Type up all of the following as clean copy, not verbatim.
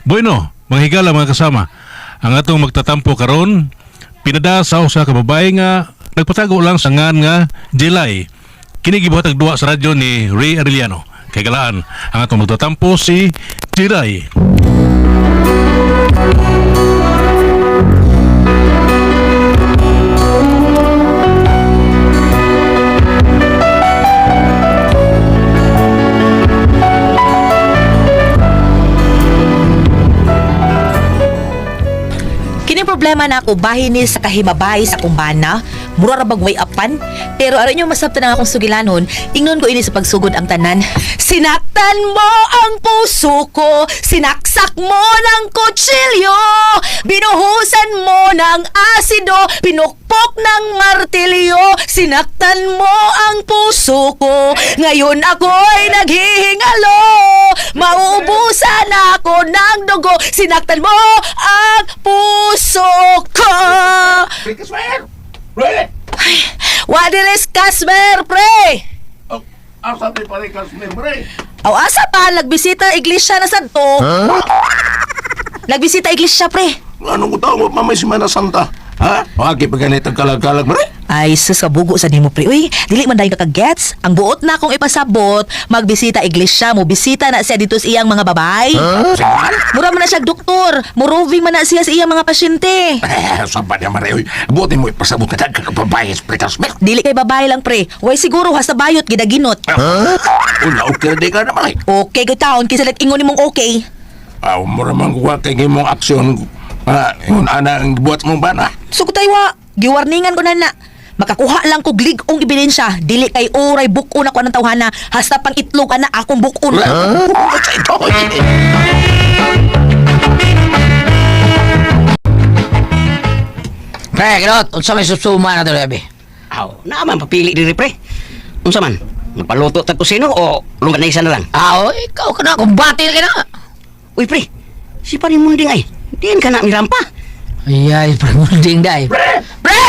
Bueno, mga higala, mga kasama, ang atong magtatampo karon pinada sa usa ka babae nga nagpatago lang sa ngan nga Jelay. Kini gibuhat duwa sa radyo ni Ray Arellano. Kay galaan ang atong magtatampo si Jelay. Kini problema na ako bahin ni sa kahimabay sa akong bana, mura ra bag way apan, pero aron nyo masabtan ang akong sugilanon, ingnon ko ini sa pagsugod ang tanan. Sinaktan mo ang puso ko, sinaksak mo ng kutsilyo, binuhusan mo ng asido, pinukpok ng martilyo, sinaktan mo ang puso ko. Ngayon ako'y naghihingalo, mauubusan ako ng dugo, sinaktan mo ang puso ko. Kasmer! Pre! Wadilis Kasmer, pre! Oh, asa di pare Kasmer, pre? Aw, asa pa, nagbisita iglesia na sadto. Nagbisita iglesia, pre. Anong tao mo may Semana Santa? Ha? Wagi pa ganit ang kalag-kalag, pre? Ay, sus, kabugo sa nimo, pre. Uy, dili man dahil kakagets. Ang buot na akong ipasabot, magbisita iglesia mo, bisita na siya dito sa iyang mga babay. Huh? Mura man na siya doktor, muroving man na siya sa iyang mga pasyente. Eh, saba niya, mare. Uy, buti mo ipasabot na dagkag kababae, pre Kasmer. Dili kay babae lang, pre. Way siguro hasta bayot gidaginot. Huh? Una, okay di ka naman, eh. Okay, good taon, kisa like ingon nimong okay. Aw, mura man kuha kay imong aksyon. Ha, ingon ana ang buhat mong bana. Sugod tayo wa, giwarningan ko na na. Makakuha lang ko glig-ong ebidensya. Dili kay oray bukon ako ng tawhana. Hasta pang itlog ana akong bukon. Huh? Sa ito, Pre, kinot, unsa may susuma na to, Rebe? Aw, naaman papili diri pre. Unsa man? Magpaluto tag kusino o longganisa na lang? Ah, oh, ikaw ka na, kumbati na ka na. Uy pre, si Panimunding ay, diin ka na mirampa. Ay, ay, pre, munding day. Pre! Pre!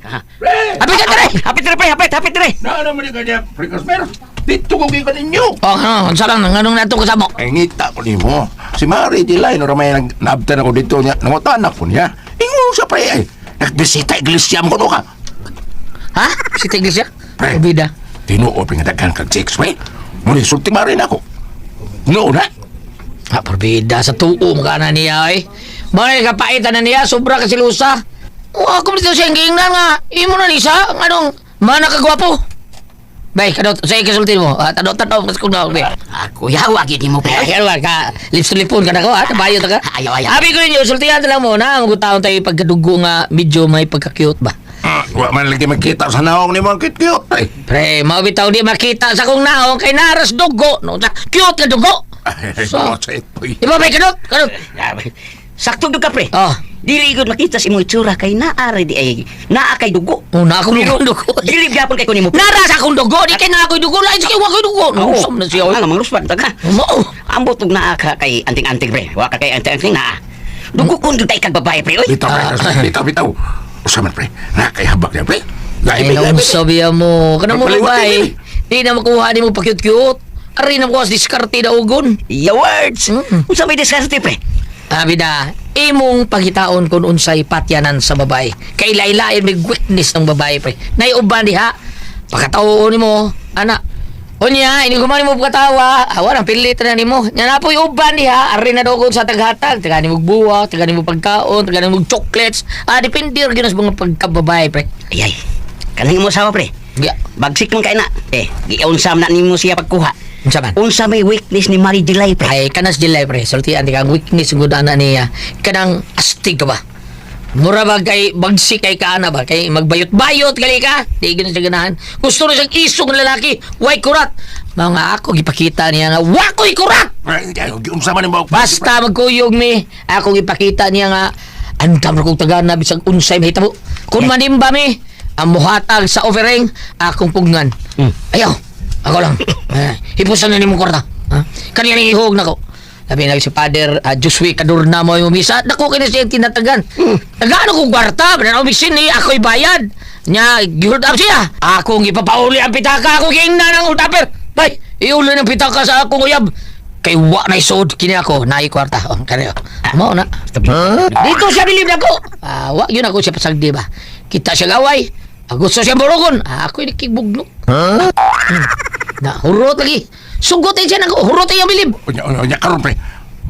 Ha? Pre! Hapit ka, pre! Hapit dire pre, hapit, hapit dire. Na naman yung kanya, pre Kasmer. Dito ko gikan ninyo. Oh, ano, unsa lang, nganong nato kasamo? Ay, ngita ko nimo. Si Mari Dilay, no ramay nag naabtan ako dito niya. Nangutan ako niya. Ingon siya, pre, ay. Nagbisita iglesia mo kuno ka. Ha? Si Tiglis siya? Pre. Bida. Tinuo, pre, nga daghan kag chicks, pre. Muli, sulti Mari na ako. Noon, ha? Ha, porbida, sa tuo, magana niya, ay. Mga kapaitan na niya, sobra ka silusa. Wa ko dito siya giingnan nga. Imo na ni siya, nganong mana ka gwapo. Bay, kadot, sa ikasulti mo. Ah, tanong, tanong, mas kung naog, bay. Ako yawa gid nimo pre. Ay, ano ka, lips to lipon ka na ko, ha? Tabayo ta ka. Ayaw, ayaw. Abi ko ninyo, sultihan na lang mo na. Magutaon tayo pagkadugo nga, medyo may pagka-cute ba? Ah, wa man lagi makita sa naong ni mo ang cute-cute, pre. Pre, maubitaw di makita sa kong naong kay naras dugo. No, sa cute nga dugo. Ay, So, so, sa ito, eh. di ba may kanot? Kanot. Sakto gyud ka pre. Oh. Dili gud makita sa imong itsura kay naa di ay naa kay dugo. Una akong dugo. Dugo. Dili gyapon kay kunin mo. pre. Naras akong dugo. Di kay na ako'y dugo. Lain sige, wa ko'y dugo. No, Oo. sam na siya. oy. Nga mangruspan ta ka. Mao. Ambot og naa ka kay anting-anting pre. Wa ka kay anting-anting naa. Dugo kun gyud kay kag babae pre oy. Bitaw, pre, Kasmer, bitaw, bitaw. Usa man, pre. Nakahabak niya, pre. Ay, Labi, labi. sabiya mo. Kanang mo Pagpaliwat ba din, eh. Di na makuha ni mo pa-cute-cute. Ari na makuha sa diskarte na ugon. Ya words. Unsa may diskarte pre? Sabi na, imong pagitaon kung unsay patyanan sa babae. Kay laylain may weakness ng babae, pre. Naiuban diha. Pagkataon nimo, ana. Unya, ini gumani mo pagkatawa, awa nang pilit na nimo. Nya na po'y uban diha, ari na dogon sa taghatag, taga nimo buwa, taga nimo pagkaon, taga nimo chocolates. Ah, depende ra gyud sa mga pagkababae, pre. Ay ay. Kanang imo asawa pre. Ya, Bagsik man kay na. Eh, giunsa man na nimo siya pagkuha. unsa man? Unsa may weakness ni Mary Jelay pre? Ay, kanas dila pre, sultian di ka ang weakness gud ana niya. Kanang astig ka ba? Mura ba kay bagsik kay kaana ba? Kay magbayot-bayot gali ka? Di gina siya ganahan. Gusto na siyang isog ng lalaki, way kurat. Mga ako gipakita niya nga wakoy kurat. Ay, ay, unsa man nimo? Basta magkuyog mi, ako gipakita niya nga andam ra kong tagana bisag unsay mahitabo. Kung manimba mi, ang muhatag sa offering akong pugnan. Ayaw, ako lang. Eh, hipusan na nimo kwarta. Ha? Kaniya ning ihog nako. Labi na si Father Josue Cadorna mo yung misa. Dako kini siya tinatagan. Tagano kong kwarta, pero bisin ni ako'y bayad. Nya, gihold up siya. Akong ipapauli ang pitaka, akong giingnan ang hold upper. Bay, iuli ng pitaka sa akong uyab. Kay wa na isod kini ako, naay kwarta. Oh, kani. Mao na. Dito siya bilib nako. Ah, wa yun ako siya pasagdi ba. Kita siya gaway. Ah, gusto siya burugon. Ah, ako ini kibugno. Huh? Na hurot lagi. Sugot siya nako, hurot iyang bilib. Unya, unya, unya, karon pre.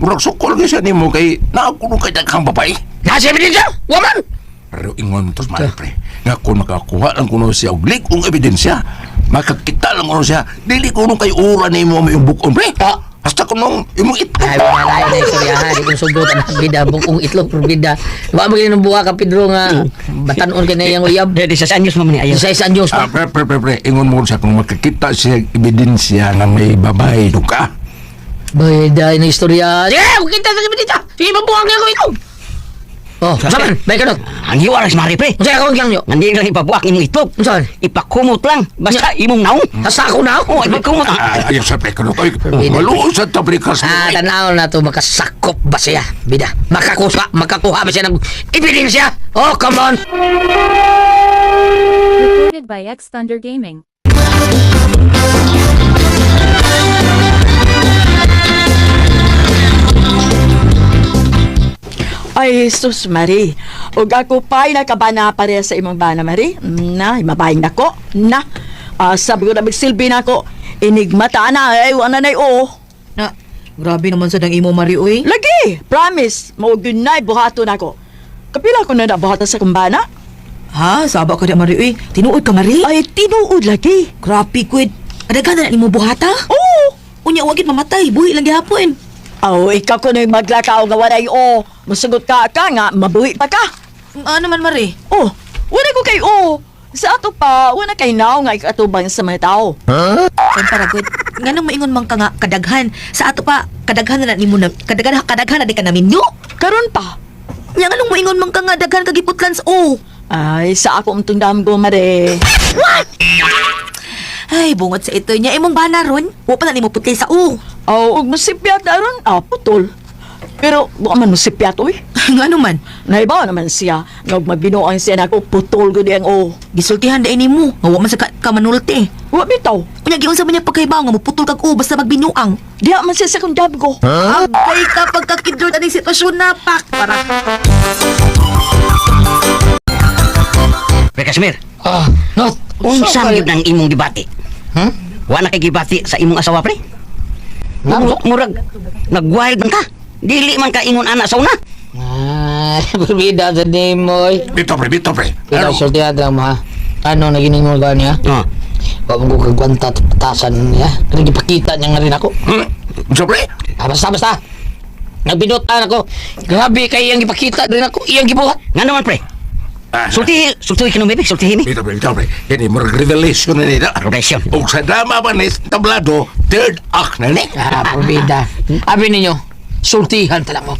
Murag sukol gyud siya nimo kay naakuno kay daghang babae. Na siya bilib siya. Wa man. Pero ingon to Mari pre. Nga kung makakuha lang kuno siya og lig-ong ebidensya, makakita lang kuno siya, dili kuno kay ura nimo mo yung bukon pre. Ah. Hasta kuno imong itlog. Ay, wala na yun. Sorry, ha. Di kong sugot. Anak, bida. Bukong itlog, pero bida. Wa mo ganun buha ka, Pedro, nga batanon ka na iyang uyab. Di sa anyos man ni ayaw. Sa isang Diyos Ah, pa. pre, pre, pre, pre, ingon mo siya kung makakita siya og ebidensya nga may babae do ka. Bida, na istorya. Sige, kita sa bida. Sige, mabuhang niya ko ikaw. Oh, saman, bay ka nun. Ang hiwa ra si Mari pre. Unsa akong giyang niyo? Nandi lang ipabuak imong itlog. Unsa? Ipakumot lang. Basta imong naong. Hasta ako na Oh, ipakumot. Ah, ayaw sa pre kuno koy. Maluo sa ta pre kas. Ah, tanaw na to, makasakop ba siya? Bida, makakuha ba siya ng ebidensya? Oh, come on! Recorded by X Thunder Gaming. Ay, Jesus, Marie. Ug ako pa'y nakabana pareha sa imong bana, Marie. Na, mabahin nako. Na. Ah, sabi ko na magsilbi na ako. Enigmata na, ay, wala na oo. Na, grabe naman sa dang imo Mari uy. Lagi, promise, mao gyud na'y buhaton ako. Kapila ko na nabuhatan sa kumbana? Ha, saba ka di Mari uy. Tinuod ka Mari? Ay, tinuod lagi. Grabe kwid. Kadaghan na nimo buhata? Oo. Unya wa gid mamatay, buhi lang gihapon. Aw, ikaw ko na'y maglakaw nga walay oo. Musugot ka ka nga, mabuhi pa ka. Ano man Mari? Oh, wala ko kay oo. Sa ato pa, wala kay nao nga ikatubang sa mga tao. Kan para good. Nganong maingon man ka nga kadaghan sa ato pa kadaghan na nimo na kadaghan kadaghan na di ka naminyo. Karon pa. Nya nganong maingon man ka nga daghan ka giputlan sa o. Ay, sa ako ang tundam ko, Mare. Ay, bungot sa ito niya imong bana ron. Wa pa na nimo putli sa o. Aw, ug musipyat na ron, ah, putol. Pero, wa man musipyat, uy. Ngano man? Naibaw naman siya. Nga ug magbinuang siya nako, putol ko diyang o. Gisultihan dai nimo. Nga wa man sa ka manulti. Wa bitaw. Unya giunsa man niya pagkahibaw nga muputol kag o basta magbinuang. Diha man siya sa kong ko. Agay ka pagkakidlord aning sitwasyon na pak para. Pre Casimir, Ah, no. unsa man gyud ang imong gibati? Hmm? Wa na kay gibati sa imong asawa pre? Murag, Murag nagwild man ka. Dili man ka ingon ana sa una. Ah, bida sa nimo. oy. Bito pre, bito pre. Bida, sultihan lang mo ha. Ano, nagining mo ba niya? Oh. Wa mo ko kagwanta at patasan niya. Pero gipakita niya nga rin ako. Hmm? Unsa pre? Ah, basta, basta. Nagbinutan ako. Grabe kay iyang gipakita rin ako. Iyang gibuhat. Ngano man pre? Ah, Sultihi, sultihi kinu baby, sultihi mi. Bito pre, bito pre. Kini murag revelation na nila. Revelation. Ug sa drama ba ni tablado, third act na ni. Ah, probida. Abi ninyo, sultihan talang mo.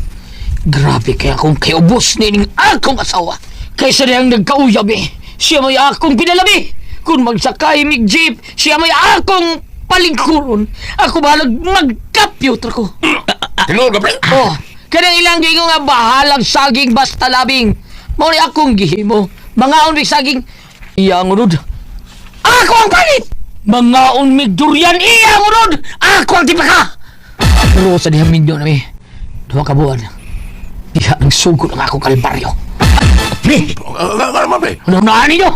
Grabe kaya kung kay ubos nining akong asawa. Kaysa niyang nagkauyab eh. Siya may akong pinalabi. Kung magsakay mig jeep, siya may akong palingkuron. Ako bahalag magkapyuter ko. Tinuod ka pre? Oh, kanang ilang gingo nga bahalag saging basta labing. Mao ni akong gihimo. Mangaon mig saging iyang unod. Ako ang palit. Mangaon mig durian iyang unod. Ako ang tipaka. Pero sa dihang minyo nami, duha ka buwan. Diha ang sugod ang akong kalbaryo. Pre, Ano man pre? Ano na ninyo?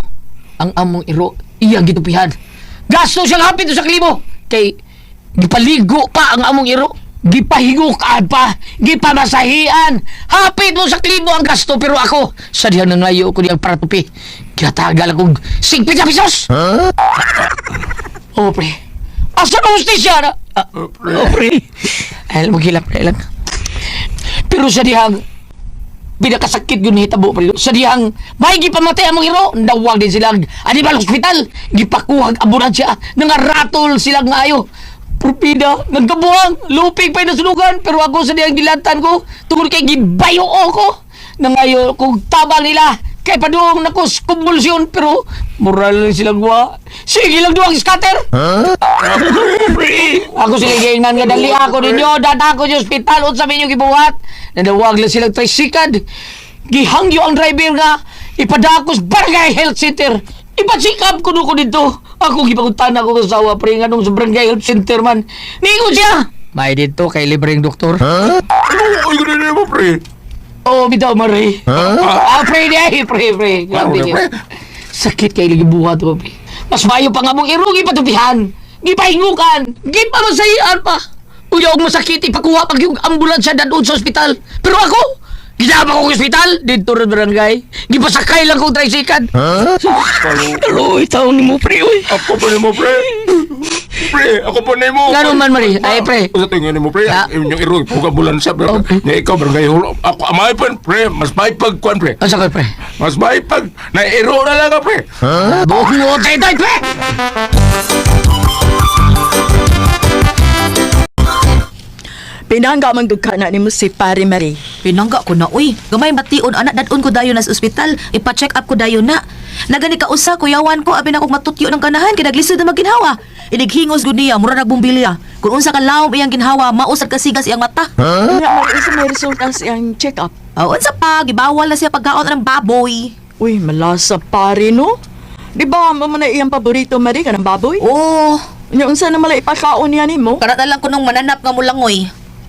Ang among iro iyang gitupihan. Gasto siyang hapit sa klibo. Kay gipaligo pa ang among iro. Gipahigukaan pa, gipamasahian. Hapit mo sa klibo ang gasto pero ako sa dihang nangayo ko diyang para tupi. Kinatagal akong 50 pesos. Huh? Oh, pre. Asa na hustisya na? Ah, oh, pre. Ay, magilap pre lang. Pero sa dihang pinakasakit yun hitabo pre. Sa dihang may gipamatay among hero, nawag din silang animal hospital, gipakuhag ambulansya, nangaratol silang ayo. Purpida, nagkabuang, lupig pa'y nasunugan, pero ako sa dihang gilatan ko, tungod kay gibayo ko. Nangayo kung tabang nila, kay padung nako kumbulsyon, pero moral lang silang wa. Sige lang duwang scatter. Ako sila giingnan nga dali ako ninyo, dada ako sa ospital, unsa man inyong gibuhat. Nanawag lang silang trisikad. Gihangyo ang driver nga ipadakos barangay health center. Ipa-check up kuno ko dito. Ako gipanguntan ako sa asawa pre nganong sa barangay health center man. Ningon siya. May dito kay libreng doktor. Ano? Ay, ganun mo, pre. Oh, bitaw Marie. Ah, pre, di ay, pre, pre. Klaro Grabe na, niya. pre. Sakit kay lagi buhat ko, pre. Mas mayo pa nga mong irong ipatubihan. Gipahingukan. Gipamasahian pa. Unya og masakit ipakuha pag yung ambulansya dadun sa ospital. Pero ako, ginama ko sa ospital dito sa barangay. Gipasakay lang kong tricycle. Huh? Kaluoy taon ni mo, pre, uy. Ako pa nimo, pre. Pre, ako pa nimo. Ngano man, Marie? Ay, pre. Sa tingin nimo, pre, Ah. yung irong puga ambulansya, pre. Oh, pre. Nya ikaw barangay hulo. Ako amay pa, pre, mas may pagkuan, pre. Ang sakit, pre. Mas may pag nairo na lang ka, pre. Buhok mo, tayo, tayo, pre! Pinangga man gud ka na nimo si Pare Marie. Pinangga ko na, uy. Gamay bation, anak, dadon ko dayon na sa ospital. Ipa-check up ko dayon na. Nagani ka usa, kuyawan ko, abi na kong matutyo ng kanahan, kay naglisod na maginhawa. Inighingos gud niya, mura nagbumbilya. Kung unsa ka lawom iyang ginhawa, mausad kasigas iyang mata. Unya Marie, unsa may resulta sa iyang check up? Oh, unsa pa, gibawal na siya pagkaon ng baboy. Uy, malasa pare no. Di ba mo man na iyang paborito Marie kanang baboy? Oh, Unya unsa na mala ipakaon niya nimo? karat na lang ko nung mananap nga mulangoy.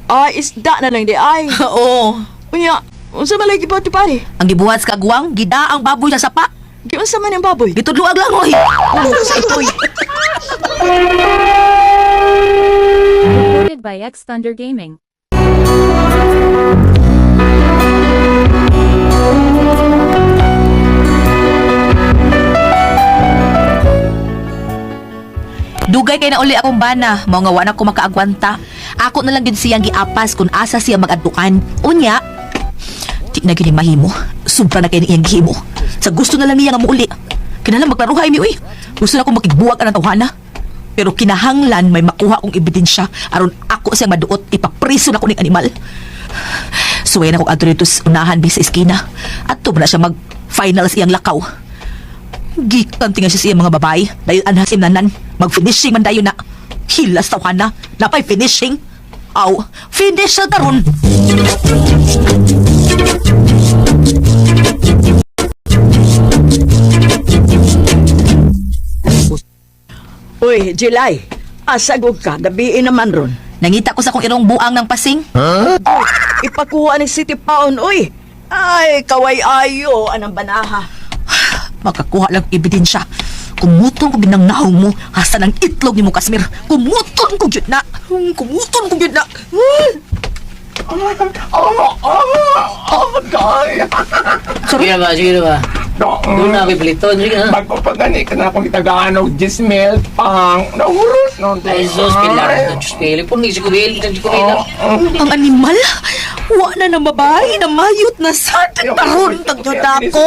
Ah, isda na lang di ay. Oo. Unya, unsa man lagi gibuhat ni pare? Ang gibuhat sa kagwang, gida ang baboy sa sapa. Giunsa man ang baboy? Gitudloag lang, oy. Unsa itoy? Recorded by X Thunder Gaming. Dugay kay na uli akong bana, mao nga wa na ko makaagwanta. Ako na lang gid siyang giapas kung asa siya magadtukan. Unya, di na gini mahimo. Sobra na kay ni iyang gihimo. Sa gusto na lang niya nga muuli. Kinahanglan magklaruhay mi uy. Gusto na ko makigbuwag anang tawhana. Pero kinahanglan may makuha kong ebidensya aron ako siyang maduot ipapriso na ko ning animal. Suway na kong adto dito sa unahan bi sa eskina. Adto ba na siya mag finals iyang lakaw. Gikan tinga siya sa iyang mga babae. Dayon anhas imnanan. Mag-finishing man dayon na. Hilas tawhan na. Napay finishing. Aw, finish na taron. Uy, July. Asagog ka, gabiin naman ron. Nangita ko sa kong irong buang ng pasing. Ipakuha ni City Pound, uy. Ay, kaway ayo, anang banaha. Makakuha lang ebidensya. Kumuton ko ginang nahong mo. Hasta ng itlog ni mo, Kasmir. Kumuton ko gyud na. Kumuton ko gyud na. Oh, God. Sige na ba, sige na ba. Doon na ako'y paliton. Sige na. Bago pa gani ka na akong gitagaan og gismel pang nahurot no. Ay, sus, pilar. Diyos, pili. Puno, si Kubili. Si Kubili. Ang animal. Wa na ng babae. Namayot na sa taron. Tagyod ako.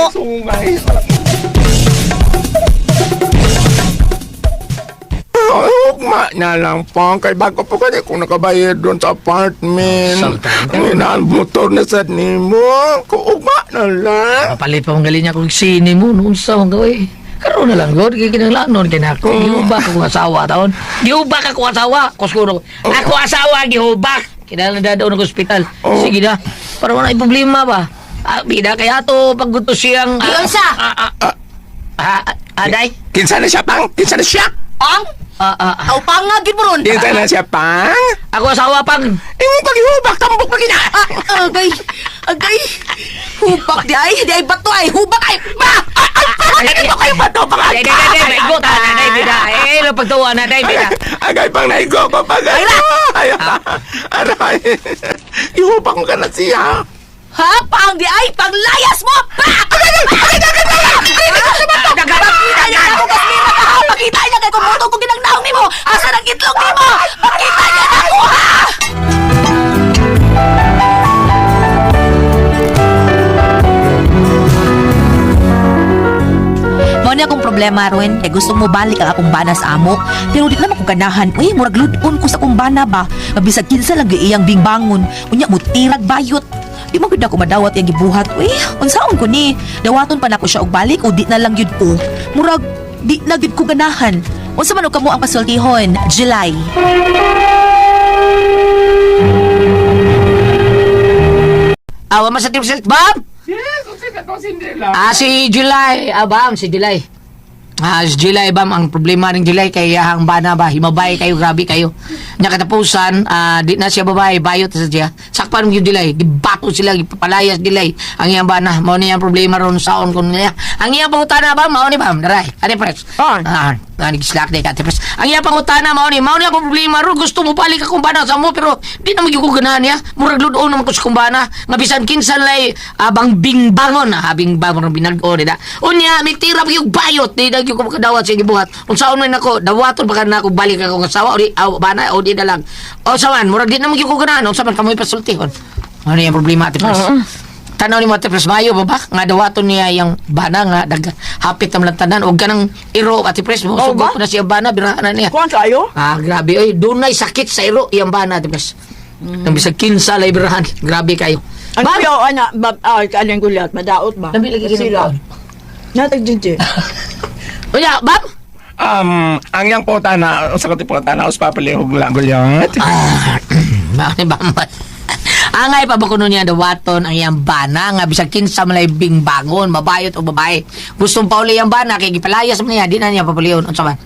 Hugma na lang pang kay bago pa gani kung nakabayad doon sa apartment. Ang inaan motor na sad nimo. Ugma na lang. Kapalit pa mong galing niya kung sini mo. Noon sa mga gawin. Karoon na lang, God. Kaya kinanglanon kay nako. Gihubak ako asawa taon. Gihubak ako asawa. Kuskuro. Ako asawa, gihubak. Kinahanglan na daw ng ospital. Sige na. Para wala problema ba? Ah, bida kaya to paggutos siyang... Giunsa? Aday? Kinsa na siya pang? Kinsa na siya? Pang? Ah, ah, ah. Aw, pangagin mo ron. Kinsa na siya pang? Ako asawa pang. Imong pagihubak tambok pa gina. Ah, agay. Agay. Hubak di ay. Di ay bato ay. Hubak ay. Ba! Ay, ay, kayo ba to? Pang Day, day, day, day. Maigot, ah, day, bida. Eh, lo pagtuwa na, day, bida. Agay pang naigo ko pag ay aray. Ihubak ko ka na siya. Ha? Pang di ay. Panglayas mo. Pa! Agay! Agay! Agay! Agay! Agay! Pakita niya na ako Kasmira ka ha! Pakita niya kay kumuto ko ginang nimo! Asa ang itlog nimo! Pakita niya na ako ha! Mao ni akong problema ron, kay gusto mo balik ang akong bana sa amo. Pero di naman ko ganahan. Uy, murag lud-on ko sa akong bana ba. Mabisag kinsa lang gyud iyang bingbangon. Unya mo tirag bayot. Di man gud ako madawat iyang gibuhat. Uy, unsaon ko ni? Dawaton pa nako siya og balik o di na lang gyud ko. Murag di na gyud ko ganahan. Unsa man og kamo ang pasultihon? July. Awa man sa team Bam! Yes, unsa ka to Cinderella? Ah, si July. Ah, bam, si July. Ah, si July bam ang problema ng July kay iyahang bana ba, himabay kayo, grabe kayo. Nya katapusan, di na siya babae, bayot sa siya. Sakpan mo yung July, gibato sila, gipapalayas July. Ang iyang bana, mao ni ang problema ron saon kun niya. Ang iyang pangutana ba, mao ni bam, daray. Ate Pres. Ah. Ah, nag-slack day ka, Ate Pres. Ang iyang pangutana mao ni akong problema ron. Gusto mo balik akong bana sa mo pero di na magyud ko ganahan niya. Murag ludoon naman ko sa kong bana. Nga bisan kinsan lay abang bingbangon, bingbang binag-o nila. Unya, may tira pa yung bayot. Di na gyud ko makadawat sa gibuhat. Kung saon man ako, dawaton pa ka na ako balik akong asawa o di aw, bana o di na lang. O saman, murag di na magyud ko ganahan. Unsa man kamoy pasultihon. Ano yung problema, Ate Pres? Tanaw ni mo, Ate Pres, mayo ba ba? Nga dawaton niya yung bana nga dag hapit ang tanan og kanang iro, Ate Pres, mo Oo sugot ba? na siya bana birahan na niya. Kuan kayo? Ah, grabe oy, dunay sakit sa iro iyang bana, Ate Pres. Nang bisag kinsa lay birahan, grabe kayo. Ang Ba- kuya, ana, ba, anong gulat, madaot ba? Labi lagi Sila. kinakaon. Natag jinji. Unya, bam! Ang yang po tana, sa kati po tana, us papalihog lang gulyat. Ah, bakit ba man? Angay pa ba kuno niya dawaton ang iyang bana nga bisag kinsa man lay bingbangon, mabayot o babae. Gustong pauli ang bana kay gipalayas man niya, di na niya papulion. Unsa man?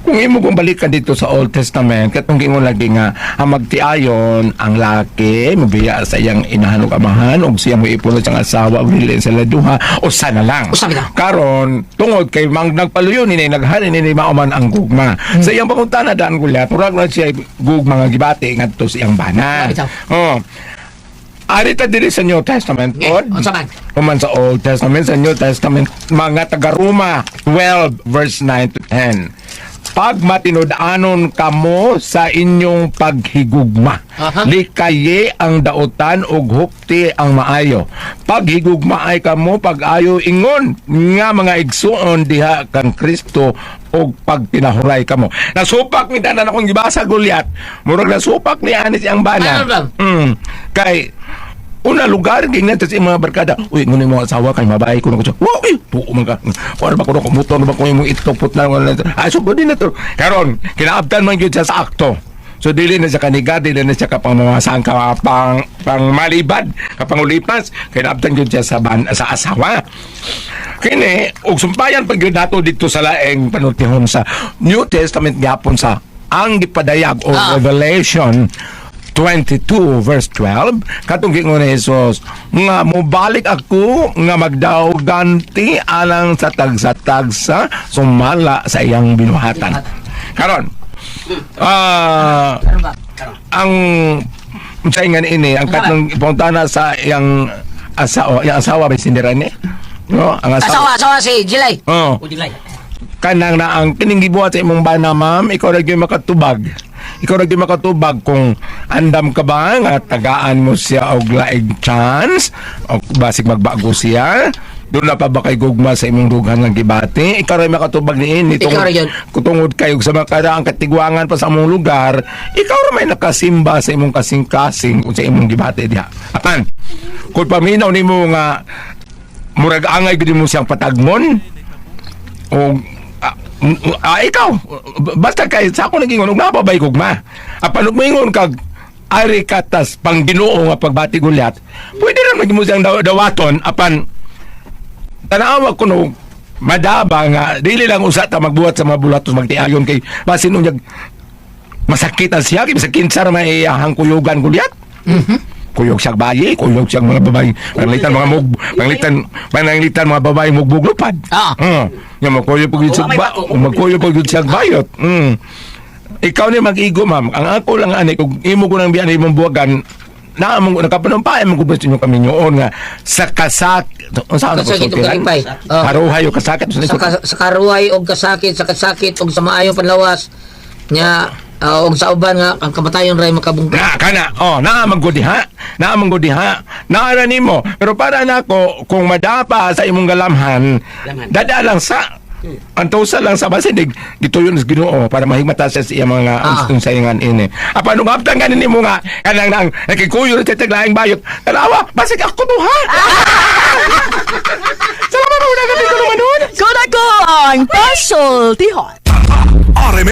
Kung imo kong balikan dito sa Old Testament, katong gingon lagi nga ang magtiayon ang laki mobiya sa iyang inahan ug amahan ug siya moipon sa iyang asawa ug dili sila duha usa na lang. Usa bitaw. Karon tungod kay mang nagpaluyo ni naghari ni mao man ang gugma. Sa iyang pangutana daan gulyat, murag na siya gugma nga gibati ngadto sa iyang bana. Bitaw. Oh. Ari ta diri sa New Testament Eh, pod. unsa man? Human sa Old Testament, sa New Testament, mga taga-Roma 12 verse 9 to 10. Pag matinud-anon kamo sa inyong paghigugma, likaye ang dautan ug hupti ang maayo. Paghigugma ay kamo pag-ayo ingon nga mga igsuon diha kang Kristo ug pagtinahuray kamo. Nasupak ni tanan akong gibasa Goliat. Murag nasupak ni anis ang bana. Ano ba? Kay una lugar gingnan sa mga barkada. Uy, nguni mo asawa kay mabahay ko na ko siya. Wow, uy, tuo man ka. Kuan ba ko na motor ba ko imong itlog na. Ay, so din na to. Karon, kinaabtan man gyud siya sa akto. So dili na siya kaniga, dili na siya kapang ka pang pang malibad, kapangulipas, kinaabtan gyud siya sa asawa. Kini og sumpayan pag gyud nato dito sa laeng panultihon sa New Testament gyapon sa ang gipadayag o Revelation 22 verse 12, katong giingon ni Jesus nga mobalik ako nga magdaw ganti alang sa tagsa-tagsa sumala sa iyang binuhatan. Karon, Ano ba? ang sa ingan ini ang katong ipuntana sa iyang asawa, iyang asawa ba sindira ni, no, ang Asawa, asawa. asawa si Jilay. Oh, O dilay. kanang na ang kining gibuhat sa imong bana, ma'am, ikaw ra gyud makatubag. Ikaw ra gyud makatubag kung andam ka ba nga tagaan mo siya og laing chance o basig magbago siya. Doon na pa ba kay gugma sa imong dughan nga gibati? Ikaw ra makatubag niini. Ikaw ra gyud. Tungod kayo sa mga kadaang katigwangan pa sa among lugar, ikaw ra may nakasimba sa imong kasing-kasing kung sa imong gibati diha. Apan, kung paminaw nimo nga murag angay gud mo siyang patagmon o ikaw basta kay sa ako naging og napabay gugma, apan ug moingon kag ari katas pang Ginoo nga pagbati gulyat, pwede ra magimo siyang dawaton, apan tanawa ko no madaba nga dili lang usa ta magbuhat sa mga bulatos magtiayon kay basin unyag masakitan siya kay bisag kinsa ra may iyahang kuyugan gulyat. Kuyog siyang bayi, kuyog siyang mga babae, panglitan mga mug, panglitan, panglitan mga babae mugbog lupad. Nga magkuyog pag Wa may ba, bako. magkuyog pag siyang bayot. Ikaw ni mag-igo, ma'am. Ang ako lang ani kung imo ko nang biyan imong buwagan, naa mo nakapanumpaay mo gud sa inyong kaminyoon nga sa kasak unsa Kasakit og kalipay. Oh. Karuhay o kasakit. Sa karuhay og kasakit, sa kasakit og sa maayong panlawas nya og sa uban nga ang kamatayon ray makabungka. Na kana, oh, naa man gud diha. Naa man gud diha. Naara nimo. Pero para nako kung madapa sa imong galamhan, Lamhan. dada lang sa antosa lang sa basin dig gituyon sa Ginoo para mahigmata siya sa iyang mga unsayngan ini. Apan nung abtang ganin nimo nga kanang nang nakikuyo sa taglaing bayot. Tanawa, basig ako to ha. Salamat mo na gabi ko naman nun. Kuna ko ang pasultihon. RM